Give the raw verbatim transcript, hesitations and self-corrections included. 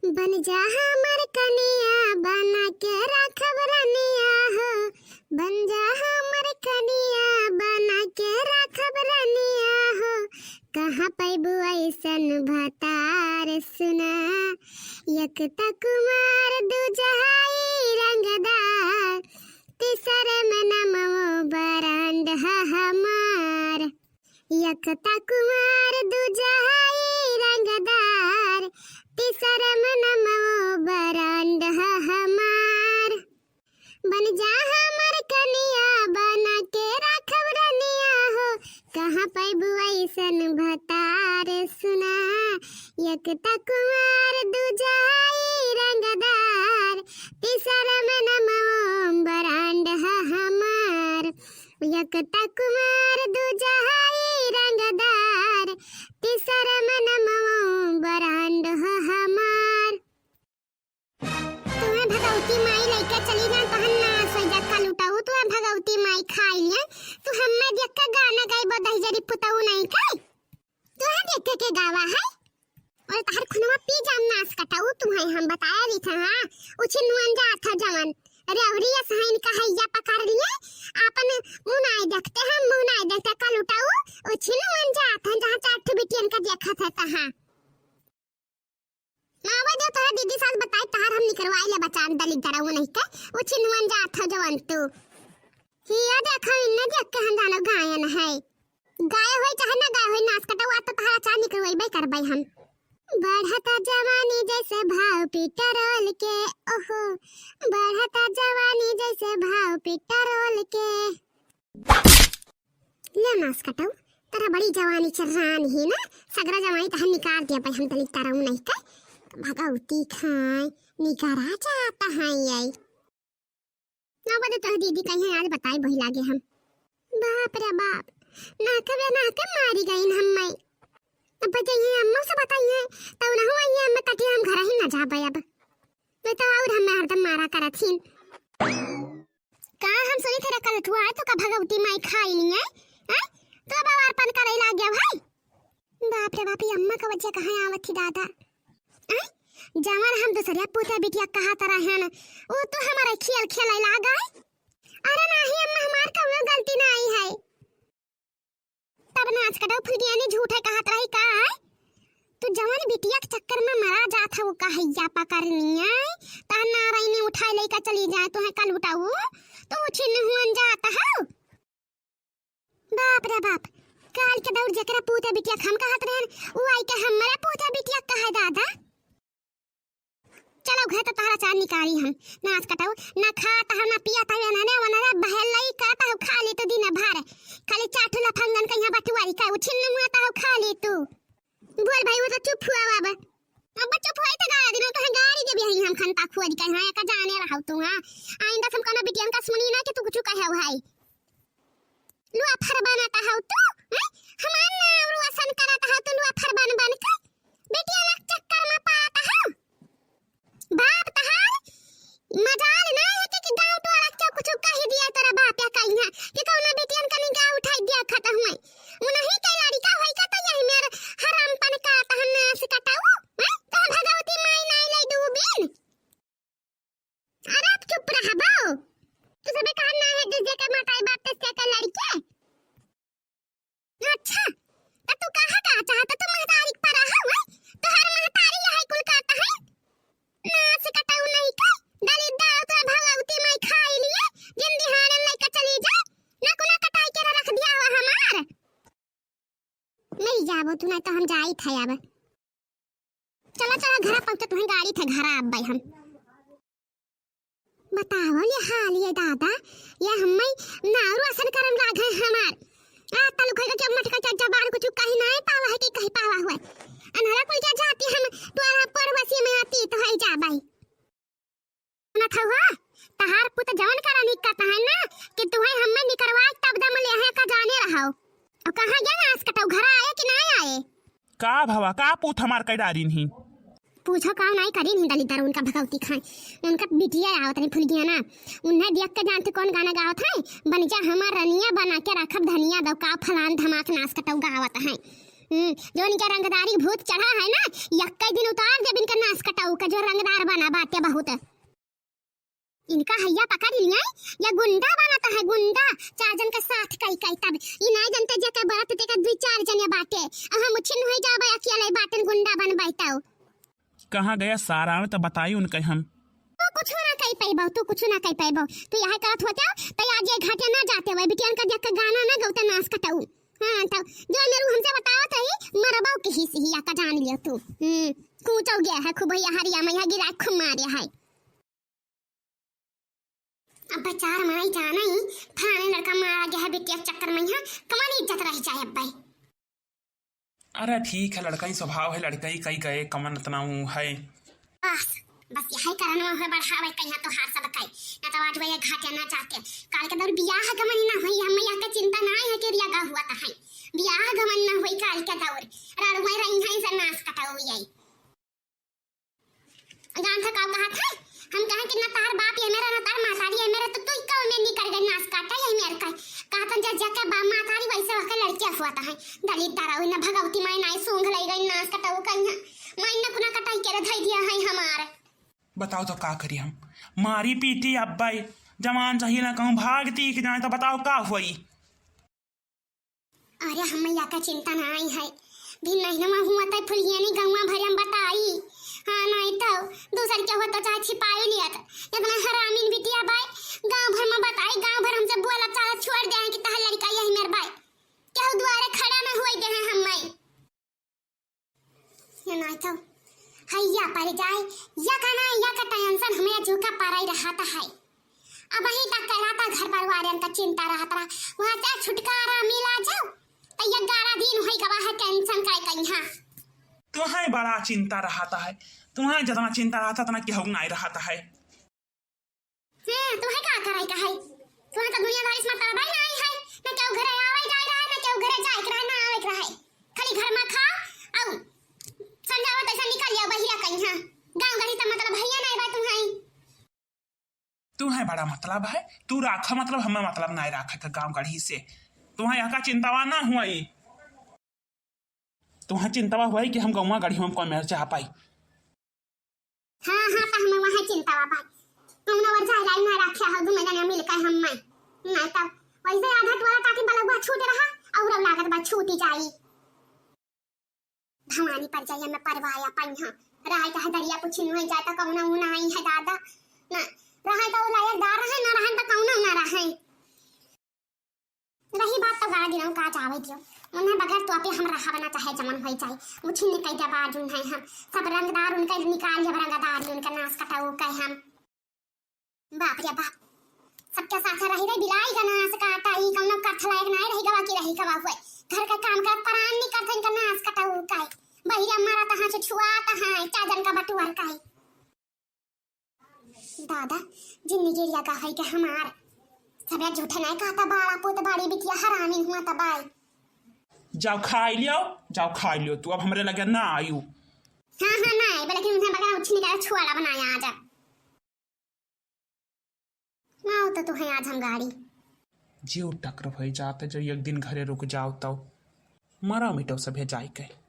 बन जा हमर कनिया, बना के राखब रनिया हो। बन जा हमर कनिया, बना के राखब रनिया हो। कहाँ पैबू ऐसन भतार सुना। एक त कुमार, दूजा हाई रंगदार, तीसर में नमवो ब्रांड ह हमार। एक त कुमार, दूजा हाई रंगदार, तीसर में नमवो ब्रांड ह हमार। बन जा हमर कनिया, बना के राखब रनिया हो। कहाँ पैबू ऐसन भतार सुना। एक त कुमार, दूजा हाई रंगदार, तीसर में नमवो ब्रांड ह हमार। एक त कुमार, दूजा हाई रंगदार, तीसर में नमवो ब्रांड ह हमार। तुहैं भगवती माई लइके चली जाए, तहन नास होइ जा कलुटाऊ। तुहैं भगवती माई खाइ लिया, तू हम्मे देख के गाना गाइबो दहिजरी पुतऊ नहीं का? तुहैं देख के गावा है? अरे तहर खुनवा पी जाम नास कटाऊ, तुहैं हम बताया रही था, हाँ? उछिन नुअन जात ह जवन। अरे अउरी ये सहाइन का हैया पकड़ लिए, आपन मुँह नाई देखते, हम मुँह नाई देखते कलुटाऊ, उछिन नुअन जात ह, जहाँ चार ठो बिटियन का देखत ह तहाँ। ना आवे जो तोहरा दीदी सास बताई, तहार हम निकरवाई ले बचान दलित दरऊ नहीं के, उछिन नुअन जात ह जवन तू। हिया देखो, इन्ने देख के हम जानो गायन है। गाय होई चाहे ना गाय होई, नास कटवा तो तहार अचार निकरवाइबे करबै हम। बढ़ता जवानी जैसे भाव पेट्रोल के, ओहो, बढ़ता जवानी जैसे भाव पेट्रोल के। ले नास कटऊ, तोरा बड़ी जवानी चर्रान ही ना, सगरा जवानी तहन निकार दिया भाई हम दलित दरऊ नहीं के। भगवती खाए, निकरा जाता है ये। ना बदे तोह दीदी कहीं आज बताई वही लागे हम। बाप रे बाप, नाक बे नाक मारी गईन हम मैं। अब बदे ये अम्मा से बताई है, तो ना हुआ ये अम्मा कटी हम घर ही ना जाबे अब। मैं तो और हम हरदम मारा करत हिन। का हम सुनी थे कल ठुआ तो का भगवती माई खाई नहीं है? हैं? तो बवार पन करे लाग गया भाई। बाप रे बाप, ये अम्मा का वजह कहाँ आवत थी दादा? हैं? जवन हम दूसरिया पूते बिटिया कहा तरह हैं, वो तो हमारा खेल खेले लाग गए। अरे नाही अम्मा, हमार कउनो गलती नाही है। तब नास कटऊ फुलगियानी झूठे कहत रही का है? तू जवन बिटिया के चक्कर में मरा जात हऊ, का हैया पकड़नी है, तहन नारायणी उठाए लइका चली जाए, तुहैं कलुटाऊ, तो उछिन हुअन जात हऊ। बाप रे बाप, काल के दौर जेकरा पूते बिटिया के हम कहत रहन, उ आई के हमरे पूते बिटिया के कहे दादा। चलो घर तो तहरा चार निकारी हम, नास कटऊ, ना खात हऊ, ना पियत हऊ, एनहने ओनहने बहलई करत हऊ, खाली तू दिन भर, खाली चार ठो लफंगन के यहाँ बटुआरी का, उछिन मुँह तो हऊ खाली तू। बोल भाई, वो तो चुप हुआ अब। अब चुप हुआ तो गाड़ी दिन तो गाड़ी देबे ही हम खंता खोज के, हाँ, का जाने रहऊ तू, हाँ। आइंदा से हम कोनो बिटियन का सुनी ना कि तू कुछ कहे हो भाई। लुआफर बनत हऊ तू, हैं? हमार नाम रोशन करत हऊ तू लुआफर बन बन के। बिटिया ना चक्कर में पात हऊ। बाप तहार मजाल ना है कि, कि गाँव टोला के कुछ कह दिया तोरा बाप या कहीं है कि कौनो बिटियन का निगाह उठाई दिया खत हुए। उन्हीं के लड़का होई का तो यही मेर हरामपन करत हन नास कटऊ, हैं? तो भगवती माई नाई ले दू बिन। अरे अब चुप रहबो। तू सबे कहा ना है जे के मताई बाप ते से के लड़के। अच्छा, त तू कहा का चाहत? तू महतारी पर रहा हुआ? तोहर महतारी यही कुल करत है? नास कटऊ नहीं के, दलित दारू तो भगवती माई खाई लिए, जिंदी हारन लेके चली जा, ना कुना कटाई के रख दिया हुआ हमार। नहीं जाबो तू, नहीं तो हम जाई थे अब। चला, चला, घरा पहुँचा, तुहें गाड़ी थे, घरा अब भाई हम। बताओ ले हाल ये दादा, ये हम्मे नाउर असन करम लाग है हमार। आ तलु कहे के मटका के जबान कुछ कही नहीं पावा है कि कही पावा हुआ। अनहरा कुल के जाती हम तोरा पड़ोसी में आती तो है जा भाई। ना था हुआ, तहार पुत जवन करा निकत है ना कि तुहें हम्मे निकरवा तब दम ले है का जाने रहो। अब कहाँ गया नास कटऊ, घर आए कि ना आए? का भवा, का पूत हमार कई डारिन ही? पूछो का नाई करिन ही दलित दारू उनका भगवती खाए। उनका बिटिया आवत नहीं फुलगियाना। उन्हें देख के जानते कौन गाना गावत है? बन जा हमार रनिया बना के रखब धनिया दो का फलान धमाक नास कटऊ गावत है। हम्म, जो इनका रंगदारी भूत चढ़ा है ना, यक्का दिन उतार देब इनका नास कटऊ। उका जो रंगदार बना बाटे बहुत। इनका हैया पकड़ लिया, या गुंडा बनत है, गुंडा। चार जन के साथ कई कई तब। ई नाई जनते जे के बरत ते के दुई चार जने बाटे। अहाँ मुछिन होइ जाबे अकेले बाटन गुंडा बन बैठो। कहाँ गया सारा में तो बताई उनके हम। तू कुछ ना कई पैबो, तू कुछ ना कई पैबो। तू यह करत होते तो आज ये घाटे ना जाते हुए। बिटियन का देख के गाना ना गौते नाश कटाऊ। हाँ, तो जो मेरू हमसे बतावत रही, मरबो के ही सिहिया का जान लियो तू। हम्म, कूचो गया है खूब भैया हरिया में, यहाँ गिरा खूब मारे है। अब चार माई जाना ही, फलाने लड़का मारा गया है बिटिया के चक्कर में, यहाँ कमन इज्जत रह जाए अब भाई। अरे ठीक है, लड़का ही स्वभाव है, लड़का ही कई गए, कमन इतना ऊ है। बस, बस यही कारण में हुए बढ़ावे कहीं तो हार सब कई, ना तो आज वही घाटे ना जाते। काल के दौर बियाह गमन ना हुई, हम यहाँ के चिंता ना है कि रिया गा हुआ तो है। बियाह गमन ना हुई काल के दौर, राड़ू में रही है से नाश कटाऊ यही। जान था का कहत है? हम कहे कि ना तार बाप ये मेरा, ना तार मातारी ये मेरा, तो तू ही कहो में निकल गई नाश काटा ये मेरे का। कहतन जा जाके बाप मातारी वैसे वके लड़कियां हुआ था है। दलित तारा हुई ना भगवती माई नाई सूंघ लई गई नाश कटाऊ कहीं। माई ना कुना कटाई के रे धई दिया है हमार। बताओ तो का करी हम? मारी पीटी अब्बाई, जवान चाहिए ना कहूँ भागती कि जाए तो बताओ का हुई? अरे हमैया का चिंता नाई है, भी महीनवा हुआ तै फुलहियानी गौवा भर हम बताई। हाँ नाई तो दूसर के हो तो चाहे छिपाई लियत, इतना हरामीन बिटिया बाई, गाँव भर में बताई, गाँव भर हमसे बोला चाला छोड़ दे हैं कि तहर लड़का यही मेर बाई, केहू दुआरे खड़ा न हुई दे हैं हम माई। ये नाई तो हैया पर जाए, या का ना, या का टेंशन हमें झूका पाराई रहा था है। अब वहीं तक कहला था घर परिवार का चिंता रहत रहा, वहाँ से छुटकारा मिला जाओ, तो ये ग्यारह दिन होई गवा है टेंशन का कहीं। हाँ, तुम्हें बड़ा चिंता रहता है, तुम्हें जितना चिंता रहता उतना केहू नहीं रहता है। हाँ, तुम्हें का करे का है? तुम्हें तो दुनियादारी से मतलब ही नहीं है, न केहू घरे आवे जाए रहा है, न केहू घरे जाए के रहा है, ना आवे के रहा है। खाली घर में खाओ, आऊ संझा होते से निकल जाओ बहिरा कहीं। हाँ, गाँव गली तो मतलब है या नहीं बा तुम्हें? तुम्हें बड़ा मतलब है, तू राखा मतलब, हमें मतलब नहीं राखे के गाँव गढ़ी से। तुम्हें यहाँ का चिंतावा ना हुई, तुम्हें चिंतावा हुई कि हम गौवा गढ़ी में कौन मेर चाह पाई। हाँ, हाँ, तो हमें वहाँ चिंतावा पाई। तुमने और जाए लाई ना राखे हो, दुनो जने मिलकर हम मैं। नहीं तो वैसे आधा टोला टाटी बलगुआ छूट रहा, और अब लागत बा छूटी जाई। भवानी पर जाइए, मैं परवाया पाई हूँ। रहे तो दरिया पुछिन हो जाए तो कौनो ऊ ना आई है दादा। ना रहे तो ऊ लायकदार रहे, ना रहे तो कौनो ना रहे। रही बात तो गाड़ा दिनों का जावे दियो। उन्हें बगैर तो आपे हम रहा बना चाहे जमन होई जाए। उछिन कई दबा जुन है हम। सब रंगदार उनका निकाल जब रंगदार उनका नाश कटाऊ कहे हम। बाप रे बाप, सबके साथ रही रही बिलाई का नाश काटा, ई कौनो कथ लायक नाय रही गवा की रही गवा हुए। घर का काम करत परान नहीं करत इनका नाश कटाऊ काई। बहिरा मारा तहाँ से छुआ तहाँ चाजन का बटुअर काई। दादा, जिंदगी रिया का है के हमार। सबे झूठे नाय कहता, बाड़ा पूत बाड़ी बिटिया हरामी हुआ तबाई। जाओ खाई लियो, जाओ खाई लियो, तू अब हमरे लगे ना आयु। हाँ, हाँ, ना आए, लेकिन उन्हें बगैर उछिन का छुआला बनाया आज। आओ तो तू है आज हम गाड़ी। जीव टकर भई जात है, जो एक दिन घरे रुक जाओ तो। मरा मिटो सभे जाए के।